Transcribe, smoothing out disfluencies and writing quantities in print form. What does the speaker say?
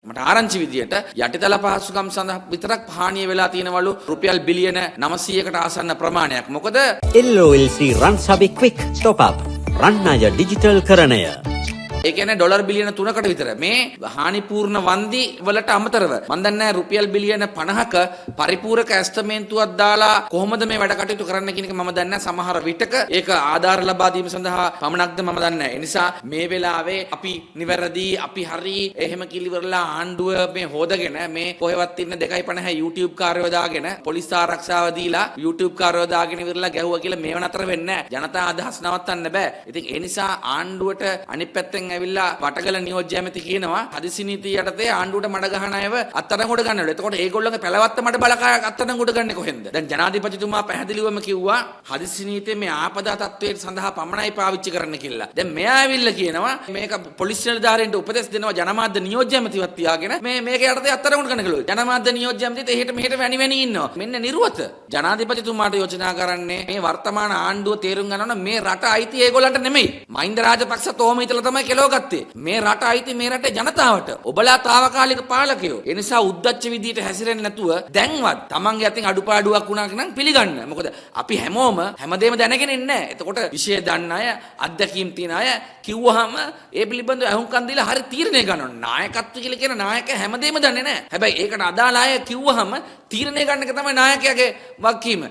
මට ආරංචි විදියට යටිතල පහසුකම් සඳහා විතරක් හානිය වෙලා තියෙනවලු රුපියල් බිලියන 900කට ආසන්න ප්‍රමාණයක්. මොකද LOLC රන්සබි ක්වික් ටොප් අප් රන් අය ඩිජිටල් කරණය. ඒ කියන්නේ ඩොලර් බිලියන 3කට විතර මේ හානිපූර්ණ වන්දි වලට අමතරව මං දන්නේ නැහැ රුපියල් බිලියන 50ක පරිපූරක ඇස්තමේන්තුවක් දාලා කොහොමද මේ වැඩ කටයුතු කරන්න කියන එක මම දන්නේ නැහැ. සමහර විටක ඒක ආධාර ලබා දීම සඳහා පමණක්ද මම දන්නේ නැහැ. ඒ නිසා මේ වෙලාවේ අපි නිවැරදි, අපි හරි එහෙම කිලිවරලා ආණ්ඩුව මේ හොදගෙන මේ කොහෙවත් ඉන්න 2.50 YouTube කාර්යෝ දාගෙන පොලිස් ආරක්ෂාව දීලා YouTube කාර්යෝ දාගෙන ඉවරලා ගැහුවා කියලා මේව නතර වෙන්නේ නැහැ. ජනතා අදහස් නවත්තන්න බෑ. ඉතින් ඒ නිසා ආණ්ඩුවට අනිත් පැත්තෙන් ඇවිල්ලා වටගල නියෝජ්‍ය ඇමති කියනවා හදිසි නීතිය යටතේ ආණ්ඩුවට මඩ ගහන අයව අත්අඩංගුවට ගන්නවලු. එතකොට ඒගොල්ලෝගේ පැලවත්ත මඩ බලකාය අත්අඩංගුවට ගන්නෙ කොහෙන්ද? දැන් ජනාධිපතිතුමා පැහැදිලිවම කිව්වා හදිසි නීතිය මේ ආපදා තත්ත්වයට සඳහා පමණයි පාවිච්චි කරන්න කියලා. දැන් මෙයා ඇවිල්ලා කියනවා මේක පොලිස් නිලධාරීන්ට උපදෙස් දෙනවා ජනමාධ්‍ය නියෝජ්‍ය ඇමතිවත් තියාගෙන මේ මේක යටතේ අත්අඩංගුවට ගන්න කියලා. ජනමාධ්‍ය නියෝජ්‍ය ඇමතිත් එහෙට මෙහෙට වැනි වැනි ඉන්නවා. මෙන්න නිර්වත. ජනාධිපතිතුමාට යෝජනා කරන්නේ මේ වර්තමාන ආණ්ඩුව තේරුම් ගන්න ඕන මේ රට අයිති ඒගොල්ලන්ට නෙමෙයි. මහින්ද රාජපක්ෂත් ඔහොම හිතලා තමයි කෙලව ගත්තේ. මේ රට අයිති මේ රටේ ජනතාවට. ඔබලා තාවකාලික පාලකයෝ. ඒ නිසා උද්දච්ච විදියට හැසිරෙන්නේ නැතුව දැන්වත් තමන්ගේ අතින් අඩුපාඩුවක් වුණා නම් පිළිගන්න. මොකද අපි හැමෝම හැමදේම දැනගෙන ඉන්නේ නැහැ. එතකොට විෂය දන්න අය, අත්දැකීම් තියෙන අය කිව්වහම ඒ පිළිබඳව අහුම්කන් දීලා හරි තීරණය ගන්න ඕන. නායකත්ව කියලා කියන නායකයා හැමදේම දන්නේ නැහැ. හැබැයි ඒකට අදාළ අය කිව්වහම තීරණය ගන්න එක තමයි නායකයාගේ වගකීම.